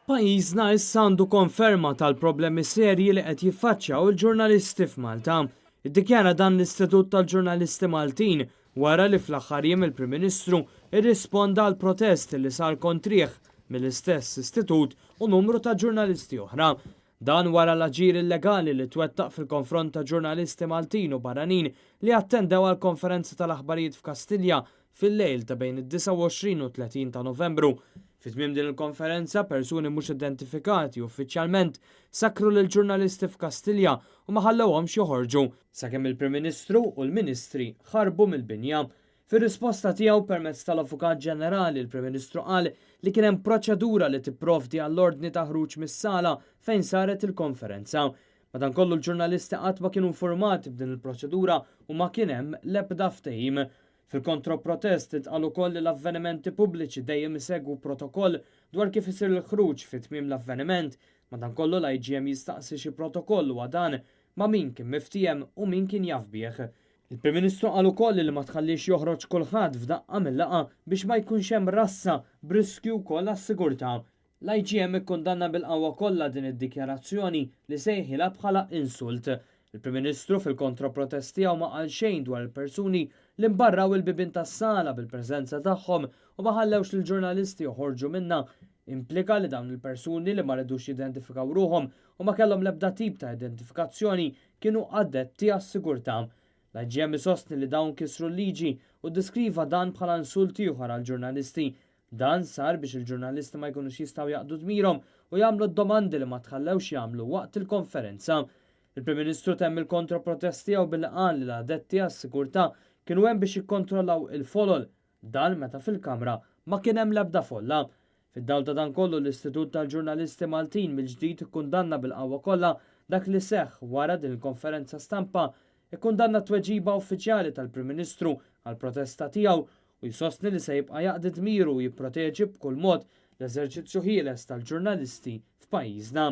Pajjiżna issa għandu konferma tal-problemi serji li qed jiffaċċjaw il-ġurnalisti f'Malta. Iddikjara dan l-Istitut tal-Ġurnalisti Maltin wara li fl-aħħar jiem il-Prim Ministru rrisponda għal protest li sar kontrih mill-istess istitut u numru ta' ġurnalisti oħra. Dan wara l-aġir illegali li twettaq fil-konfront ta' ġurnalisti Maltin u barranin li attendew għal konferenza tal-aħbarijiet f'Kastilja fil-lejl ta' bejn id-29 u 30 ta' Novembru. Fi tmiem din il-konferenza, persuni mhux identifikati uffiċjalment sakkru lill-ġurnalisti f'Kastilja u ma ħallewhomx joħorġu, sakemm il-Prim Ministru u l-Ministri ħarbu mill-binja. Fir-risposta tiegħu permezz tal-Avukat Ġenerali, il-Prim Ministru qal li kien hemm proċedura li tipprovdi għall-ordni ta' ħruġ mis-sala fejn saret il-konferenza. Madankollu l-ġurnalisti qatt ma kienu informati b'din il-proċedura u ma kien hemm l-ebda ftehim. Fil-kontroprotest intqal ukoll li l-avvenimenti pubbliċi dejjem isegwu protokoll dwar kif isir il-ħruġ fi tmiem l-avveniment. Madankollu l-IGM jistaqsi xi protokoll huwa dan, ma' min kien miftiehem u min kien jaf bih. Il-Prim Ministru qal ukoll li ma tħallix joħroġ kulħadd f'daqqa mil-laqgħa biex ma jkunx hemm rassa b'riskju wkoll għas-sigurtà. L-IGM ikkundanna bil-qawwa kollha din id-dikjarazzjoni li sejħilha bħala insult. Il-Prim Ministru fil-kontroprotest tiegħu ma qal xejn dwar il-persuni li mbarraw il-bibien tas-sala bil-preżenza tagħhom u ma ħallewx lill-ġurnalisti joħorġu minnha. Implika li dawn il-persuni li ma ridux jidentifikaw ruħhom u ma kellhom l-ebda tip ta' identifikazzjoni kienu addetti għas-sigurtà. L-IGM isostni li dawn kisru l-liġi u ddeskriva dan bħala insult ieħor għall-ġurnalisti. Dan sar biex il-ġurnalisti ma jkunux jistgħu jaqdu dmirhom u jagħmlu d-domandi li ma tħallewx jagħmlu waqt il-konferenza. Il-Prim Ministru temm il-kontro-protest tiegħu billi qal li l-addetti għas-sigurtà kienu hemm biex jikkontrollaw il-folol. Dan meta fil-Kamra ma kien hemm l-ebda folla. Fid-dawl ta' dan kollu l-Istitut tal-Ġurnalisti Maltin mill-ġdid ikkundanna bil-qawwa kollha dak li seħħ wara din il-konferenza stampa, ikkundanna t-tweġiba uffiċjali tal-Prim Ministru għall-protesta tiegħu u jsostni li se jibqa' jaqdi dmiru u jipproteġi b'kull mod l-eżerċizzju ħieles tal-ġurnalisti f'pajjiżna.